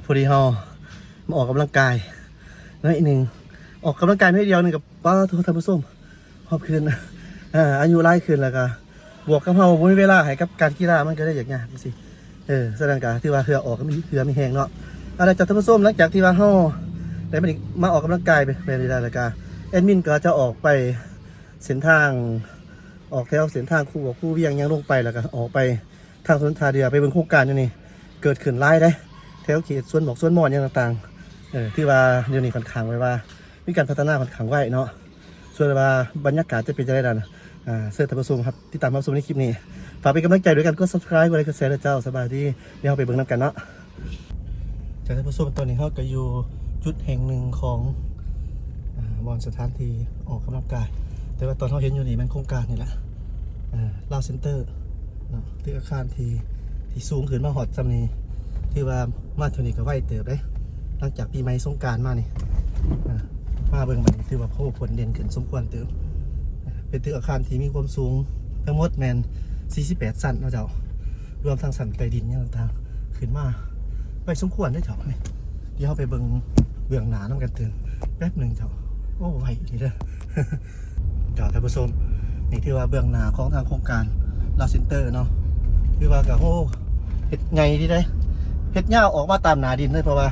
ພໍດີເຮົາມາອອກກຳລັງກາຍໜ້ອຍໜຶ່ງ ອອກກຳລັງກາຍໜ້ອຍດຽວໜຶ່ງກໍ ປາໂທ້ ທ່ານຜູ້ຊົມ ຮອບຄືນ ອາ ອາຍຸຫຼາຍຂຶ້ນ ແລ້ວກໍບວກກັບເຮົາບໍ່ມີເວລາໃຫ້ກັບການກິລາ ມັນກໍເລີຍຍາກໆ ຈັ່ງຊີ້. ເອີ ສະນັ້ນກໍຖືວ່າເຫື່ອອອກ ມີເຫື່ອມີແຮງເນາະ. ເອົາລະ ເຈົ້າທ່ານຜູ້ຊົມ ຫຼັງຈາກທີ່ວ່າເຮົາໄດ້ມານີ້ ມາອອກກຳລັງກາຍແບບນີ້ແລ້ວ ແລ້ວກໍແອດມິນກໍຈະອອກໄປເສັ້ນທາງ ອອກແຖວເສັ້ນທາງຄູວຽງຫຍັງລົງໄປ ແລ້ວກໍອອກໄປ ທາງຖະໜົນທ່າເຮືອ ໄປເບິ່ງໂຄງການຢູ່ນີ້ ເກີດຂຶ້ນຫຼາຍເດ້ ແຖວເຂດສວນໝອກສວນມ່ອນຫຍັງຕ່າງໆ. ເອີ ຖືວ່າດຽວນີ້ຂ້ອນຂ້າງແບບວ່າມີການພັດທະນາຂ້ອນຂ້າງໄວເນາະ. ສ່ວນວ່າບັນຍາກາດຈະເປັນຈັ່ງໃດນັ້ນ ເຊີນທ່ານຜູ້ຊົມຮັບ ຕິດຕາມຮັບຊົມໃນຄລິບນີ້. ຝາກເປັນກຳລັງໃຈດ້ວຍການກົດ Subscribe ກົດໄລ ກົດແຊເດີເຈົ້າ. ສະບາຍດີ ດຽວເຮົາໄປເບິ່ງນຳກັນເນາະ. ຈາກທ່ານຜູ້ຊົມ ຕອນນີ້ເຮົາກໍຢູ່ຈຸດແຫ່ງໜຶ່ງຂອງ ອາ ບ່ອນສະຖານທີ່ອອກກຳລັງກາຍ ແຕ່ວ່າຕອນເຮົາເຫັນຢູ່ນີ້ແມ່ນໂຄງການນີ້ແຫຼະ ເອີ ລາວເຊັນເຕີເນາະ. ຕຶກອາຄານທີ່ ທີ່ສູງຂຶ້ນມາຮອດສ່ຳນີ້ ຖືວ່າມາເທື່ອນີ້ກໍໄວເຕີບເດ້ ຫຼັງຈາກປີໃໝ່ສົງການມານີ້ ເອີ ມາເບິ່ງບັດນີ້ ຖືວ່າ ໂອ້ ພົ້ນເດັ່ນຂຶ້ນສົມຄວນເຕີບ. ເປັນຕຶກອາຄານທີ່ມີຄວາມສູງທັງໝົດແມ່ນສີ່ສິບແປດຊັ້ນເນາະເຈົ້າ ລວມທັງຊັ້ນໃຕ້ດິນຫຍັງຕ່າງໆ ຂຶ້ນມາໄວສົມຄວນເດ້ເຈົ້າ. ດຽວເຮົາໄປເບິ່ງເບື້ອງໜ້ານຳກັນຕື່ມແປັບໜຶ່ງເຈົ້າ. ໂອ້ ໄວອີ່ຫຼີເດີ ເຈົ້າທ່ານຜູ້ຊົມ. ນີ້ຖືວ່າເບື້ອງໜ້າຂອງທາງໂຄງການລາວເຊັນເຕີເນາະ ຖືວ່າກໍ ໂອ້ ເຮັດໃຫຍ່ດີເດ້ ເຮັດຍາວອອກມາຕາມໜ້າດິນເລີຍ ເພາະວ່າ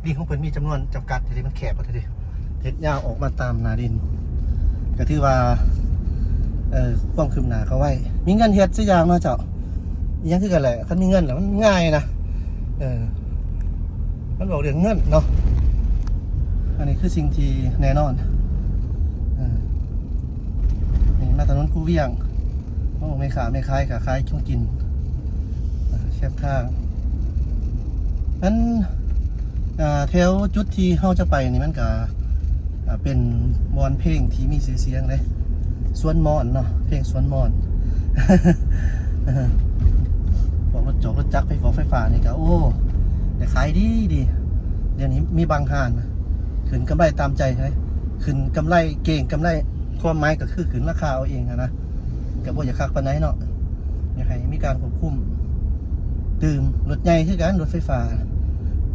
ດິນຂອງເພິ່ນມີຈຳນວນຈຳກັດເດ້ ມັນແຄບເດ້. ເຮັດຍາວອອກມາຕາມໜ້າດິນ ກໍຖືວ່າ ເອີ ຄວາມຄືບໜ້າກໍໄວ ມີເງິນເຮັດຊິຢ່າງເນາະເຈົ້າ. ອີ່ຫຍັງຄືກັນແຫຼະ ຄັນມີເງິນແລ້ວມັນງ່າຍນະ ເອີ ມັນເວົ້າເລື່ອງເງິນເນາະ. ອັນນີ້ຄືສິ່ງທີ່ແນ່ນອນ ເອີ ນີ້ມາຖະໜົນຄູວຽງ ໂອ້ ແມ່ຄ້າແມ່ຂາຍກໍຂາຍຂອງກິນ ເອີ ແຄມທາງ. ອັນ ເອີ ແຖວຈຸດທີ່ເຮົາຈະໄປນີ້ມັນກະ ເປັນບ່ອນເພງທີ່ມີຊື່ສຽງເດ້ ສວນມ່ອນເນາະ ເພງສວນມ່ອນ. ພວກລົດຈອກລົດຈັກໄຟຟ້າໄຟຟ້ານີ້ກະ ໂອ້ ໄດ້ຂາຍດີດີ. ດຽວນີ້ມີບາງຮ້ານຂຶ້ນກຳໄລຕາມໃຈເດ້ ຂຶ້ນກຳໄລເກງກຳໄລ ຄວາມໝາຍກໍຄືຂຶ້ນລາຄາເອົາເອງຫັ້ນນະ ກໍບໍ່ຢາກຄັກປານໃດເນາະ ຢາກໃຫ້ມີການຄວບຄຸມຕື່ມ. ລົດໃຫຍ່ຄືກັນ ລົດໄຟຟ້າ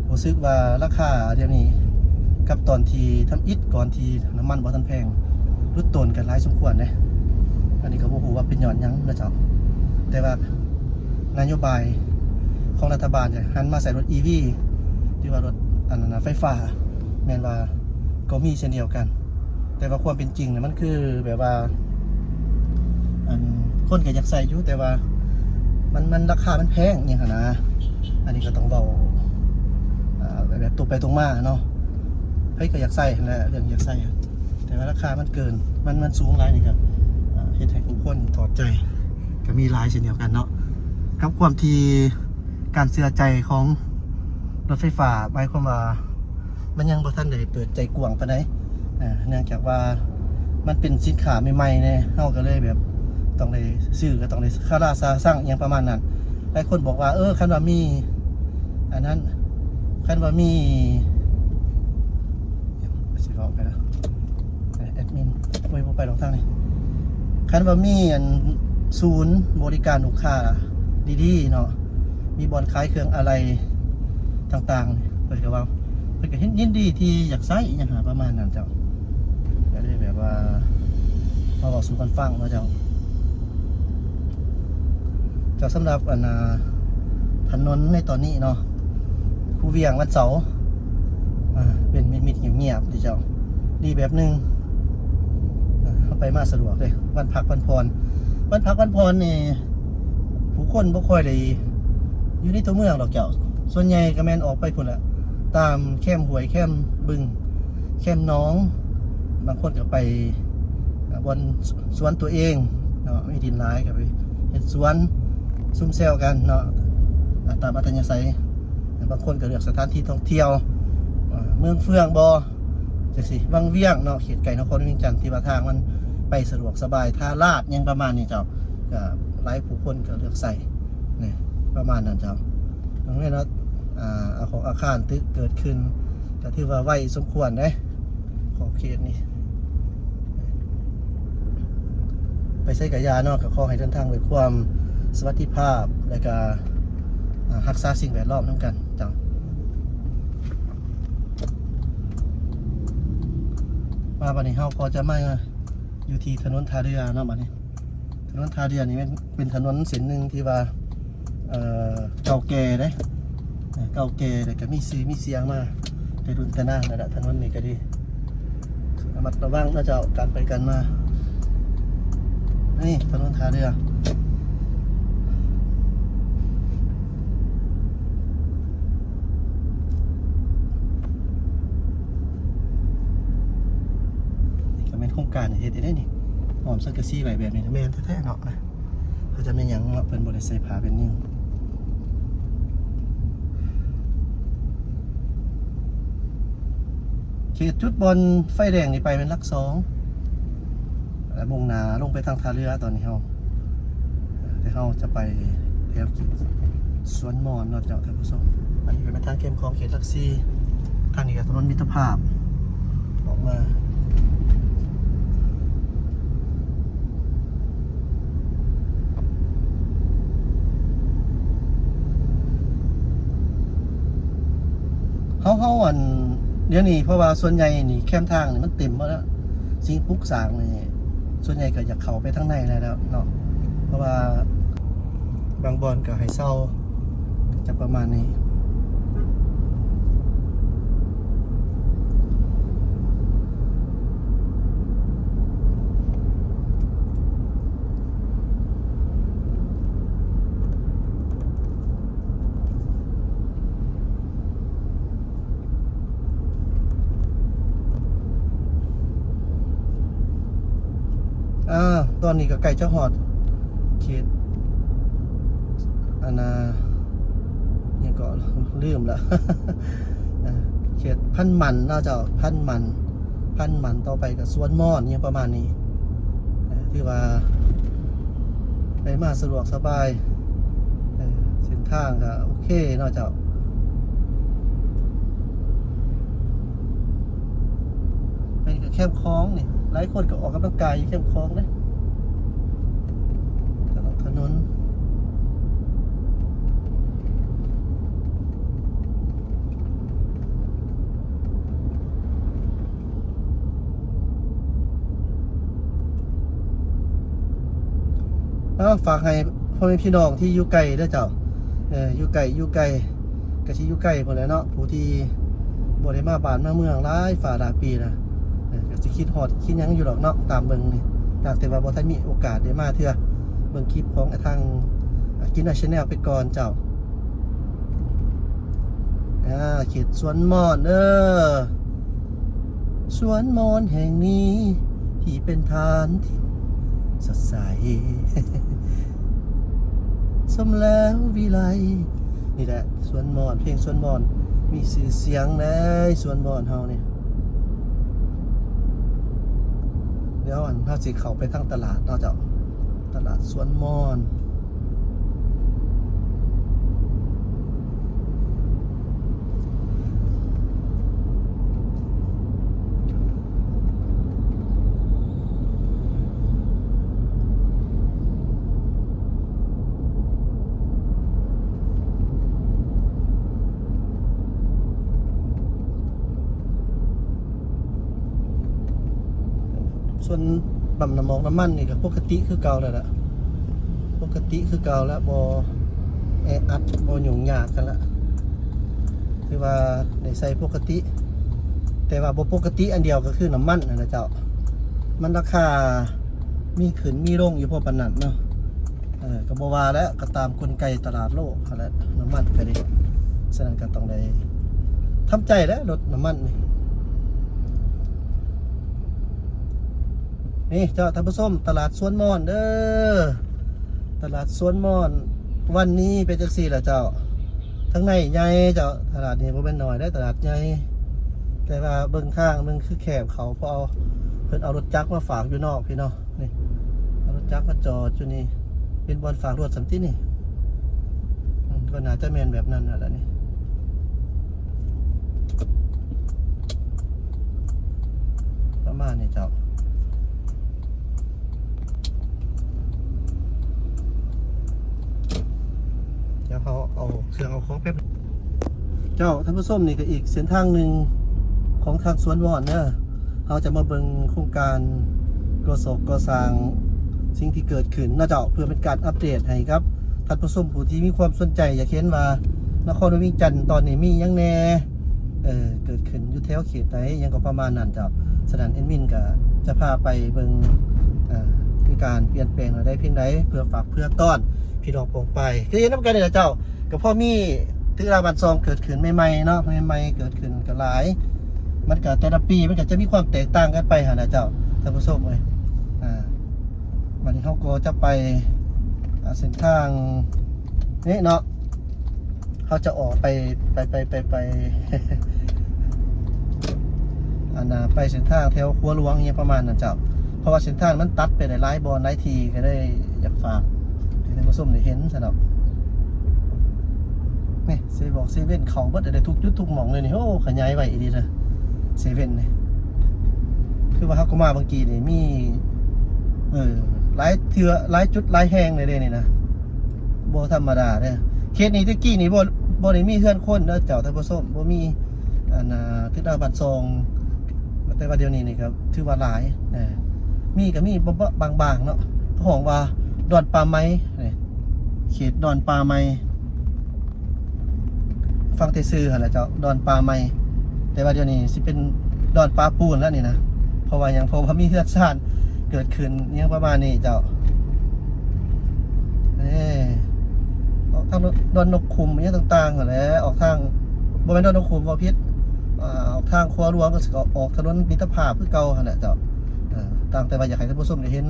ຮູ້ສຶກວ່າລາຄາດຽວນີ້ກັບຕອນທີ່ທຳອິດ ກ່ອນທີ່ນ້ຳມັນບໍ່ທັນແພງ ຫຼຸດໂຕນກັນຫຼາຍສົມຄວນເດ້. ອັນນີ້ກໍບໍ່ຮູ້ວ່າເປັນຍ້ອນຫຍັງນະເຈົ້າ ແຕ່ວ່ານະໂຍບາຍຂອງລັດຖະບານຈະຫັນມາໃສ່ລົດອີວີ ຫຼືວ່າລົດອັນນັ້ນນະ ໄຟຟ້າ ແມ່ນວ່າກໍມີເຊັ່ນດຽວກັນ. ແຕ່ວ່າຄວາມເປັນຈິງນະ ມັນຄືແບບວ່າ ອັນ ຄົນກໍຢາກໃຊ້ຢູ່ ແຕ່ວ່າມັນ ມັນລາຄາມັນແພງອີ່ຫຍັງຫັ້ນນະ. ອັນນີ້ກໍຕ້ອງເວົ້າ ເອີ ແບບຕົງໄປຕົງມາເນາະ ໃຜກໍຢາກໃຊ້ຫັ້ນແຫຼະ ເລື່ອງຢາກໃຊ້ ແຕ່ວ່າລາຄາມັນເກີນ ມັນ ມັນສູງຫຼາຍນີ້ກໍ ເອີ ເຮັດໃຫ້ຜູ້ຄົນຖອດໃຈ ກໍມີຫຼາຍເຊັ່ນດຽວກັນເນາະ ກັບຄວາມທີ່ ການເຊື່ອໃຈຂອງລົດໄຟຟ້າ ໝາຍຄວາມວ່າມັນຍັງບໍ່ທັນໄດ້ເປີດໃຈກວ້າງປານໃດ ເນື່ອງຈາກວ່າມັນເປັນສິນຄ້າໃໝ່ໆແດ່ ເຮົາກໍເລີຍແບບຕ້ອງໄດ້ຊື້ ກໍຕ້ອງໄດ້ຄາລາຊາຊັງ ອີ່ຫຍັງປະມານນັ້ນ. ຫຼາຍຄົນບອກວ່າ ເອີ ຄັນວ່າມີອັນນັ້ນ ຄັນວ່າມີ ຊິເວົ້າໄປລະ ແອດມິນ ໂອ້ຍ ບໍ່ໄປດອກທາງນີ້. ຄັນວ່າມີອັນ ສູນບໍລິການລູກຄ້າດີໆເນາະ ມີບ່ອນຂາຍເຄື່ອງອາໄຫຼ່ຕ່າງໆ ເພິ່ນກໍວ່າ ເພິ່ນກໍເຫັນຍິນດີທີ່ຢາກໃຊ້ອີ່ຫຍັງຫາປະມານນັ້ນເຈົ້າ. ກໍເລີຍແບບວ່າມາເວົ້າສູ່ກັນຟັງເນາະເຈົ້າ. ເຈົ້າ ສຳລັບອັນ ອ່າ ຖະໜົນໃນຕອນນີ້ເນາະ ຄູວຽງວັນເສົາ ອ່າ ເປັນມິດໆ ງຽບໆ ເດ້ເຈົ້າ ດີແບບໜຶ່ງ ອ່າ ເຮົາໄປມາສະດວກເດ້. ວັນພັກວັນຜ່ອນ ວັນພັກວັນຜ່ອນນີ້ ຜູ້ຄົນບໍ່ຄ່ອຍໄດ້ຢູ່ໃນຕົວເມືອງດອກເຈົ້າ ສ່ວນໃຫຍ່ກໍແມ່ນອອກໄປພຸ້ນລະ ຕາມແຄມຫ້ວຍ ແຄມບຶງ ແຄມໜອງ ບາງຄົນກໍໄປ ອ່າ ບ່ອນສວນຕົວເອງເນາະ ມີດິນຫຼາຍກໍໄປເຮັດສວນ ຊຸມແຊວກັນເນາະ ອ່າ ຕາມອັດທະຍາໄສ. ບາງຄົນກໍເລືອກສະຖານທີ່ທ່ອງທ່ຽວ ອ່າ ເມືອງເຟືອງບໍ ຈັ່ງຊີ້ ວັງວຽງເນາະ ເຂດໃກ້ນະຄອນວຽງຈັນ ທີ່ວ່າທາງມັນໄປສະດວກສະບາຍ ທ່າລາດຫຍັງປະມານນີ້ເຈົ້າ ກໍຫຼາຍຜູ້ຄົນກໍເລືອກໃຊ້ ນີ້ ປະມານນັ້ນເຈົ້າ. ເບິ່ງແມ່ນວ່າ ອ່າ ອາຄອກອາຄານຕຶກເກີດຂຶ້ນ ກໍຖືວ່າໄວສົມຄວນເດ້ ຂອບເຂດນີ້ ໄປໃສກະຢ່າເນາະ ກໍຂໍໃຫ້ເດີນທາງດ້ວຍຄວາມສະຫວັດດີພາບ ແລະກະ ອ່າ ຮັກສາສິ່ງແວດລ້ອມນຳກັນເຈົ້າ. ບັດນີ້ເຮົາກໍຈະມາຢູ່ທີ່ຖະໜົນທ່າເຮືອເນາະ. ບັດນີ້ຖະໜົນທ່າເຮືອນີ້ແມ່ນເປັນຖະໜົນເສັ້ນໜຶ່ງທີ່ວ່າ ເອີ ເກົ່າແກ່ເດ້ ເກົ່າແກ່ ແລ້ວກໍມີຊື່ມີສຽງມາແຕ່ລຸ້ນແຕ່ນານແລ້ວລະ. ຖະໜົນນີ້ກໍດີ ລະມັດລະວັງນະເຈົ້າ ການໄປການມາ. ນີ້ຖະໜົນທ່າເຮືອ ນີ້ກໍແມ່ນໂຄງການເຮັດເດ້ນີ້ ອ້ອມສັງກະສີໄວ້ແບບນີ້ ແມ່ນແທ້ໆເນາະ. ເຂົາຈະແມ່ນຫຍັງເນາະ ເພິ່ນບໍ່ໄດ້ໃສ່ຜ້າແຜ່ນນິວ. ເຂດຈຸດບ່ອນໄຟແດງນີ້ໄປແມ່ນຫຼັກສອງ ແລ້ວມຸ່ງໜ້າລົງໄປທາງທ່າເຮືອ. ຕອນນີ້ເຮົາ ແຕ່ເຮົາຈະໄປແຖວເຂດສວນມອນເນາະເຈົ້າທ່ານຜູ້ຊົມ. ອັນນີ້ກໍແມ່ນທາງແຄມຂອງເຂດຫຼັກສີ່ ທາງນີ້ກໍຖະໜົນມິດຕະພາບ ອອກມາ ເຮົາ ເຮົາ ອັນ ດຽວນີ້ ເພາະວ່າສ່ວນໃຫຍ່ນີ້ແຄມທາງນີ້ມັນເຕັມໝົດແລ້ວ ສິ່ງປຸກສ້າງນີ້ ສ່ວນໃຫຍ່ກໍຢາກເຂົ້າໄປທາງໃນແລ້ວເນາະ ເພາະວ່າບາງບ່ອນກໍໃຫ້ເຊົ່າ ຈະປະມານນີ້. ອາ ຕອນນີ້ກໍໃກ້ຈະຮອດເຂດ ອັນນ່າ ຫຍັງເກາະ ລືມລະ ເຂດພັນໝັນເນາະເຈົ້າ ພັນໝັນ ພັນໝັນ ຕໍ່ໄປກໍສວນມອນ ຫຍັງປະມານນີ້ ຖືວ່າໄດ້ມາສະດວກສະບາຍ ເອີ ເສັ້ນທາງກໍໂອເຄເນາະເຈົ້າ. ອັນນີ້ກໍແຄມຂອງນີ້ ຫຼາຍຄົນກໍອອກກຳລັງກາຍຢູ່ແຄມຂອງເດ້ ຖະໜົນ ເອົາ ຝາກໃຫ້ພໍ່ແມ່ພີ່ນ້ອງທີ່ຢູ່ໄກເດີເຈົ້າ ເອີ ຢູ່ໄກ ຢູ່ໄກ ກະຊິຢູ່ໄກພຸ້ນແຫຼະເນາະ ຜູ້ທີ່ບໍ່ໄດ້ມາບ້ານມາເມືອງຫຼາຍຟ້າຫຼາຍປີລະ ເອີ ກະຊິຄິດຮອດຄິດຫຍັງຢູ່ດອກເນາະ ຕາມເບິ່ງນີ້ ຫາກແຕ່ວ່າບໍ່ທັນມີໂອກາດໄດ້ມາເທື່ອ ເບິ່ງຄລິບຂອງ ອາ ທາງ ອາ ກິນນາ Channel ໄປກ່ອນເຈົ້າ. ອາ ເຂດສວນມອນເດີ ສວນມອນແຫ່ງນີ້ ທີ່ເປັນທ່ານທີ່ສົດໃສ ສົມແລ້ວວິໄລ ນີ້ແຫຼະ ສວນມອນ ເພງສວນມອນ ມີຊື່ສຽງໃດ ສວນມອນເຮົານີ້. ດຽວ ອັນ ເຮົາຊິເຂົ້າໄປທາງຕະຫຼາດເນາະເຈົ້າ ຕະຫຼາດສວນມອນ. ສ່ວນປ້ຳນ້ຳມັນ ນ້ຳມັນນີ້ກໍປົກກະຕິຄືເກົ່າແລ້ວລະ ປົກກະຕິຄືເກົ່າລະ ບໍ່ແອອັດ ບໍ່ຫຍຸ້ງຍາກກັນລະ ຖືວ່າໄດ້ໃຊ້ປົກກະຕິ ແຕ່ວ່າບໍ່ປົກກະຕິອັນດຽວກໍຄືນ້ຳມັນຫັ້ນນະເຈົ້າ ມັນລາຄາມີຂຶ້ນມີລົງຢູ່ພໍປານນັ້ນເນາະ. ເອີ ກໍບໍ່ວ່າແຫຼະ ກໍຕາມກົນໄກຕະຫຼາດໂລກຫັ້ນແຫຼະ ນ້ຳມັນກໍດີ ສະນັ້ນກໍຕ້ອງໄດ້ທຳໃຈແຫຼະ ລົດນ້ຳມັນນີ້. ນີ້ເຈົ້າທ່ານຜູ້ຊົມ ຕະຫຼາດສວນມອນເດີ ຕະຫຼາດສວນມອນ ວັນນີ້ເປັນຈັ່ງຊີ້ລະເຈົ້າ ທາງໃນໃຫຍ່ເຈົ້າ ຕະຫຼາດນີ້ບໍ່ແມ່ນນ້ອຍເດ້ ຕະຫຼາດໃຫຍ່ ແຕ່ວ່າເບິ່ງທາງເບິ່ງຄືແຄບ ເຂົາເອົາ ເພິ່ນເອົາລົດຈັກມາຝາກຢູ່ນອກພີ້ເນາະ. ນີ້ ເອົາລົດຈັກມາຈອດຢູ່ນີ້ ເປັນບ່ອນຝາກລົດຊັ້ນຕິນີ້ ອືມ ກໍໜ້າຈະແມ່ນແບບນັ້ນຫັ້ນລະນີ້ ປະມານນີ້ເຈົ້າ. ດຽວເຮົາເອົາເຄື່ອງເອົາຂອງໄປ ເຈົ້າ ທ່ານຜູ້ຊົມ ນີ້ກໍອີກເສັ້ນທາງໜຶ່ງຂອງທາງສວນມອນເດີ ເຮົາຈະມາເບິ່ງໂຄງການກໍ່ສ້າງ ກໍ່ສ້າງສິ່ງທີ່ເກີດຂຶ້ນເນາະເຈົ້າ ເພື່ອເປັນການອັບເດດໃຫ້ກັບທ່ານຜູ້ຊົມຜູ້ທີ່ມີຄວາມສົນໃຈ ຢາກເຫັນວ່ານະຄອນຫຼວງວຽງຈັນຕອນນີ້ມີຫຍັງແດ່ ເອີ ເກີດຂຶ້ນຢູ່ແຖວເຂດໃດ ຫຍັງກໍປະມານນັ້ນເຈົ້າ. ສະນັ້ນແອດມິນກໍຈະພາໄປເບິ່ງ ເອີ ມີການປ່ຽນແປງແນວໃດພຽງໃດ ເພື່ອຝາກເພື່ອຕ້ອນພີ່ນ້ອງປ້ອງປາຍ ຄືເຫັນນຳກັນນີ້ລະເຈົ້າ. ກໍພໍມີຕຶກລາວບ້ານຊ່ອງເກີດຂຶ້ນໃໝ່ໆເນາະ ໃໝ່ໆເກີດຂຶ້ນກໍຫຼາຍ ມັນກໍແຕ່ລະປີມັນກໍຈະມີຄວາມແຕກຕ່າງກັນໄປຫັ້ນນະເຈົ້າ ທ່ານຜູ້ຊົມເອີຍ. ອ່າ ບັດນີ້ເຮົາກໍຈະໄປ ອ່າ ເສັ້ນທາງນີ້ເນາະ ເຮົາຈະອອກໄປ ໄປ ໄປ ໄປ ໄປ ອັນນ່າ ໄປເສັ້ນທາງແຖວຂົວຫຼວງຫຍັງປະມານນັ້ນເຈົ້າ ເພາະວ່າເສັ້ນທາງມັນຕັດໄປໄດ້ຫຼາຍບ່ອນຫຼາຍທີ່ ກໍເລີຍຢາກຝາກໃຫ້ທ່ານຜູ້ຊົມໄດ້ເຫັນຊັ້ນດອກ. ນີ້ເຊບອກເຊເວັ່ນເຂົ້າເບິດໄດ້ທຸກຈຸດທຸກໝ່ອງເລີຍນີ້ ໂອ້ ຂະຫຍາຍໄວອີ່ຫຼີເດີເຊເວັ່ນນີ້ ຄືວ່າເຮົາກໍມາເມື່ອກີ້ນີ້ມີ ເອີ ຫຼາຍເທື່ອຫຼາຍຈຸດຫຼາຍແຫ່ງເລີຍເດ້ນີ້ນະ ບໍ່ທຳມະດາເດີ. ເຂດນີ້ແຕ່ກີ້ນີ້ບໍ່ ບໍ່ໄດ້ມີເຮືອນຄົນເດີເຈົ້າທ່ານຜູ້ຊົມ ບໍ່ມີ ອັນນ່າ ຕຶກລາວບ້ານຊ່ອງ ແຕ່ວ່າດຽວນີ້ນີ້ກໍຖືວ່າຫຼາຍ ເອີ ມີກໍມີບາງໆເນາະ ເຂົາຮ້ອງວ່າດອນປ່າໄມ້ ເຂດດອນປ່າໄມ້ ຟັງແຕ່ຊື່ຫັ້ນລະເຈົ້າ ດອນປ່າໄມ້ ແຕ່ວ່າດຽວນີ້ຊິເປັນດອນປ່າປູນແລ້ວນີ້ນະ ເພາະວ່າຫຍັງ ເພາະວ່າມີເຮືອນຊານເກີດຂຶ້ນຫຍັງປະມານນີ້ເຈົ້າ. ເອີ ອອກທາງດອນນົກຂຸມຫຍັງຕ່າງໆຫັ້ນແຫຼະ ອອກທາງ ບໍ່ແມ່ນດອນນົກຂຸມ ເວົ້າຜິດ ອາ ອອກທາງຂົວຫຼວງ ກໍຊິອອກຖະໜົນມິດຕະພາບຄືເກົ່າຫັ້ນແຫຼະເຈົ້າ. ເອີ ຕ່າງແຕ່ວ່າຢາກໃຫ້ທ່ານຜູ້ຊົມໄດ້ເຫັນ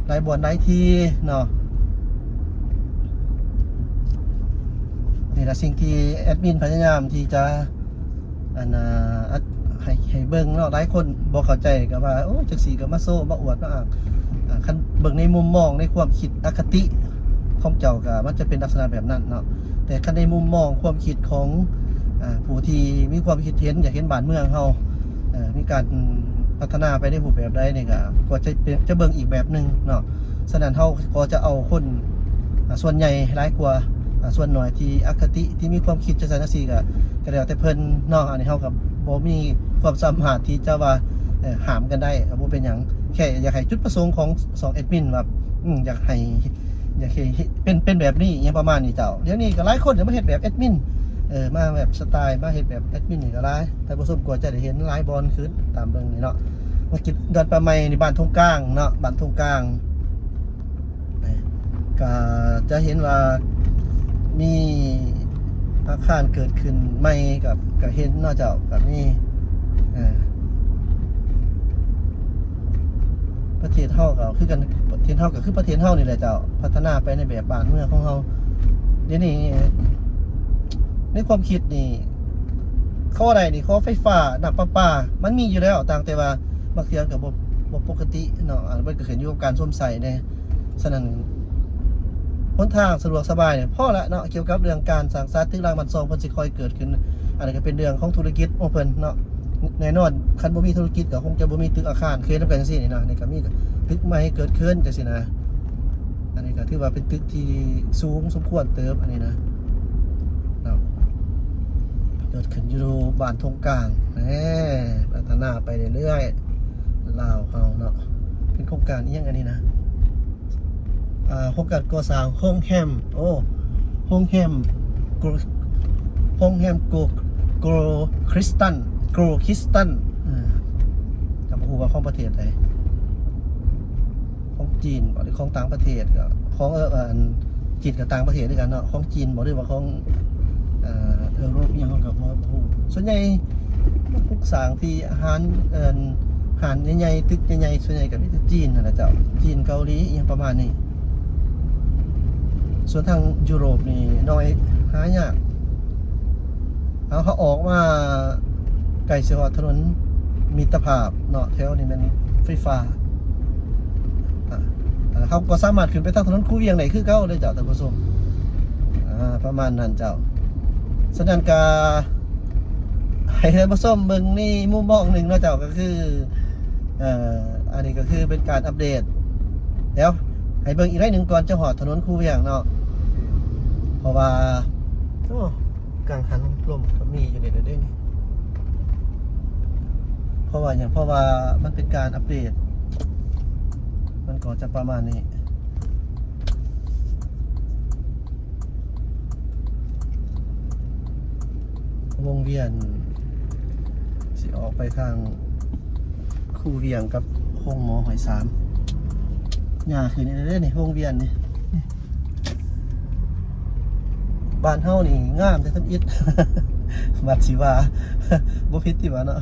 ຫຼາຍບ່ອນຫຼາຍທີ່ເນາະ. ນີ້ລະສິ່ງທີ່ແອດມິນພະຍາຍາມທີ່ຈະ ອັນ ອາ ໃຫ້ ໃຫ້ເບິ່ງເນາະ ຫຼາຍຄົນບໍ່ເຂົ້າໃຈກໍວ່າ ໂອ້ ຈັ່ງຊີ້ກໍມາໂຊມາອວດມາອ້າງ. ອາ ຄັນເບິ່ງໃນມຸມມອງໃນຄວາມຄິດອະຄະຕິຂອງເຈົ້າກໍມັນຈະເປັນລັກສະນະແບບນັ້ນເນາະ ແຕ່ຄັນໃນມຸມມອງຄວາມຄິດຂອງ ອາ ຜູ້ທີ່ມີຄວາມຄິດເຫັນ ຢາກເຫັນບ້ານເມືອງເຮົາ ເອີ ມີການພັດທະນາໄປໃນຮູບແບບໃດນີ້ກໍ ກໍຈະເປັນ ຈະເບິ່ງອີກແບບໜຶ່ງເນາະ. ສະນັ້ນເຮົາກໍຈະເອົາຄົນ ອາ ສ່ວນໃຫຍ່ຫຼາຍກວ່າ ອາ ສ່ວນໜ້ອຍທີ່ອະຄະຕິ ທີ່ມີຄວາມຄິດຈັ່ງຊັ້ນຈັ່ງຊີ້ ກໍ ກໍແລ້ວແຕ່ເພິ່ນເນາະ. ອັນນີ້ເຮົາກໍບໍ່ມີຄວາມສາມາດທີ່ຈະວ່າ ເອີ ຫ້າມກັນໄດ້ ກໍບໍ່ເປັນຫຍັງ ແຄ່ຢາກໃຫ້ຈຸດປະສົງຂອງສອງແອດມິນວ່າ ອືມ ຢາກໃຫ້ ຢາກໃຫ້ເຮັດ ເປັນ ເປັນແບບນີ້ຫຍັງປະມານນີ້ເຈົ້າ. ດຽວນີ້ກໍຫຼາຍຄົນມາເຮັດແບບແອດມິນ ເອີ ມາແບບສະໄຕມາເຮັດແບບແອດມິນນີ້ກໍຫຼາຍ ທ່ານຜູ້ຊົມກໍຈະໄດ້ເຫັນຫຼາຍບ່ອນຂຶ້ນຕາມເບິ່ງນີ້ເນາະ. ມາກິນດອນປາໃໝ່ນີ້ ບ້ານທົ່ງກາງເນາະ ບ້ານທົ່ງກາງ ກໍຈະເຫັນວ່າມີອາຄານເກີດຂຶ້ນໃໝ່ ກໍ ກໍເຫັນເນາະເຈົ້າ ກໍມີ ເອີ ປະເທດເຮົາກໍຄືກັນ ປະເທດເຮົາກໍຄືປະເທດເຮົານີ້ແຫຼະເຈົ້າ ພັດທະນາໄປໃນແບບບ້ານເມືອງຂອງເຮົາ. ດຽວນີ້ໃນຄວາມຄິດນີ້ ຂໍໄດ້ນີ້ ຂໍໄຟຟ້າ ນ້ຳປະປາ ມັນມີຢູ່ແລ້ວ ຕ່າງແຕ່ວ່າບາງເທື່ອກໍບໍ່ ບໍ່ປົກກະຕິເນາະ ອັນ ມັນກໍຂຶ້ນຢູ່ກັບການຊົມໃຊ້ແດ່. ສະນັ້ນ ຫົນທາງສະດວກສະບາຍນີ້ພໍລະເນາະ ກ່ຽວກັບເລື່ອງການສ້າງສາຕຶກລາງບ້ານຊ່ອງ ເພິ່ນຊິຄ່ອຍເກີດຂຶ້ນ ອັນນັ້ນກໍເປັນເລື່ອງຂອງທຸລະກິດຂອງເພິ່ນເນາະ. ແນ່ນອນ ຄັນບໍ່ມີທຸລະກິດກໍຄົງຈະບໍ່ມີຕຶກອາຄານ ຄືນຳກັນຈັ່ງຊີ້ນີ້ເນາະ. ນີ້ກໍມີຕຶກໃໝ່ເກີດຂຶ້ນຈັ່ງຊີ້ນະ ອັນນີ້ກໍຖືວ່າເປັນຕຶກທີ່ສູງສົມຄວນເຕີບ ອັນນີ້ນະເນາະ ເກີດຂຶ້ນຢູ່ບ້ານທົ່ງກາງ ແນ່ ພັດທະນາໄປເລື້ອຍໆ ລາວເຮົາເນາະ. ເປັນໂຄງການອີ່ຫຍັງອັນນີ້ນະ? ອ່າ ໂຄງການກໍ່ສ້າງໂຮງແຮມ ໂອ້ ໂຮງແຮມ ໂກ ໂຮງແຮມໂກ ໂກຄຣິສຕັນ ໂກຄຣິສຕັນ ເອີ ກໍບໍ່ຮູ້ວ່າຂອງປະເທດໃດ ຂອງຈີນບໍ ຫຼືຂອງຕ່າງປະເທດ ກໍຂອງ ເອີ ອັນ ຈີນກັບຕ່າງປະເທດຄືກັນເນາະ ຂອງຈີນບໍ ຫຼືວ່າຂອງ ເອີ ເອີຣົບ ອີ່ຫຍັງ ເຮົາກໍບໍ່ຮູ້. ສ່ວນໃຫຍ່ ປຸກສ້າງທີ່ຮ້ານ ເອີ ຮ້ານໃຫຍ່ໆ ຕຶກໃຫຍ່ໆ ສ່ວນໃຫຍ່ກໍມີແຕ່ຈີນຫັ້ນລະເຈົ້າ ຈີນ ເກົາຫຼີ ອີ່ຫຍັງປະມານນີ້. ສ່ວນທາງຢູໂຣບນີ້ໜ້ອຍ ຫາຍາກ. ເອົາ ເຮົາອອກມາໃກ້ຊິຮອດຖະໜົນມິດຕະພາບເນາະ ແຖວນີ້ແມ່ນໄຟຟ້າ ອ່າ ເຮົາກໍສາມາດຂຶ້ນໄປທາງຖະໜົນຄູວຽງໄດ້ຄືເກົ່າເດ້ເຈົ້າທ່ານຜູ້ຊົມ ອ່າ ປະມານນັ້ນເຈົ້າ. ສະນັ້ນກະໃຫ້ທ່ານຜູ້ຊົມເບິ່ງໃນມຸມມອງໜຶ່ງເນາະເຈົ້າ ກໍຄື ເອີ ອັນນີ້ກໍຄືເປັນການອັບເດດ ດຽວໃຫ້ເບິ່ງອີກໜ້ອຍໜຶ່ງກ່ອນຈະຮອດຖະໜົນຄູວຽງເນາະ ເພາະວ່າ ໂອ້ ກັງຫັນລົມກໍມີຢູ່ນີ້ເດ້ນີ້ ເພາະ ເພາະຫຍັງ? ເພາະວ່າມັນເປັນການອັບເດດ ມັນກໍຈະປະມານນີ້. ວົງວຽນຊິອອກໄປທາງຄູວຽງກັບໂຮງໝໍຮ້ອຍສາມ ຍ່າງຂຶ້ນນີ້ເດ້ນີ້ ວົງວຽນນີ້. ບ້ານເຮົານີ້ງາມແທ້ທຳອິດ ບັດຊິວ່າ ບໍ່ຜິດຕິວ່າເນາະ.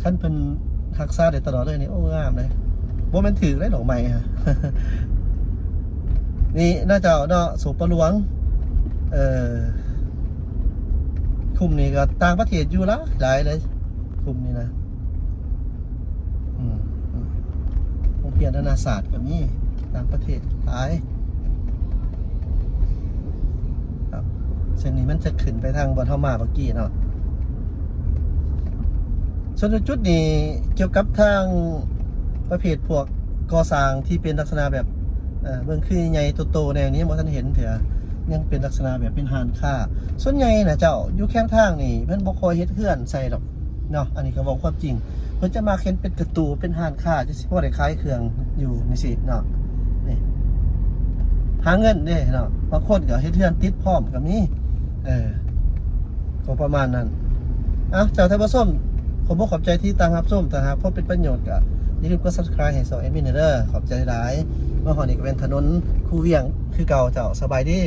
ຄັນເພິ່ນຮັກສາໄດ້ຕະຫຼອດເລີຍນີ້ ໂອ້ ງາມເດ້. ບໍ່ແມ່ນຖືກເດ້ດອກໄມ້ຮະ ນີ້ນະເຈົ້າເນາະ ໂສປະຫຼວງ. ເອີ ຄຸ້ມນີ້ກໍຕ່າງປະເທດຢູ່ຫຼາຍໆເລີຍ ຄຸ້ມນີ້ນະ. ອືມ ໂຮງຮຽນນານາຊາດກໍມີ ຕ່າງປະເທດຫຼາຍ. ເສັ້ນນີ້ມັນຈະຂຶ້ນໄປທາງບ່ອນເຮົາມາເມື່ອກີ້ເນາະ. ສ່ວນຈຸດນີ້ກ່ຽວກັບທາງປະເພດພວກກໍ່ສ້າງທີ່ເປັນລັກສະນະແບບ ເອີ ເບິ່ງຄືໃຫຍ່ໂຕໆແນວນີ້ ຍັງບໍ່ທັນເຫັນເທື່ອ ຍັງເປັນລັກສະນະແບບເປັນຮ້ານຄ້າ. ສ່ວນໃຫຍ່ນະເຈົ້າ ຢູ່ແຄມທາງນີ້ເພິ່ນບໍ່ຄ່ອຍເຮັດເຮືອນໃສ່ດອກ ເນາະ. ອັນນີ້ກໍເວົ້າຄວາມຈິງ ເພິ່ນຈະມັກເຮັດເປັນກະຕູ ເປັນຮ້ານຄ້າ ຈັ່ງຊິພໍໄດ້ຂາຍເຄື່ອງຢູ່ຈັ່ງຊີ້ເນາະ. ນີ້ ຫາເງິນເດ້ເນາະ ບາງຄົນກໍເຮັດເຮືອນຕິດພ້ອມກໍມີ. ເອີ ກໍປະມານນັ້ນ. ເອົາ ເຈົ້າທ່ານຜູ້ຊົມ ຂອບອົກຂອບໃຈທີ່ຕິດຕາມຮັບຊົມ. ຖ້າຫາກພໍເປັນປະໂຫຍດກໍຢ່າລືມກົດ Subscribe ໃຫ້ຊ່ອງແອດມິນເດີ. ຂອບໃຈຫຼາຍ. ມາຮອດນີ້ກໍແມ່ນຖະໜົນຄູວຽງຄືເກົ່າເຈົ້າ. ສະບາຍດີ.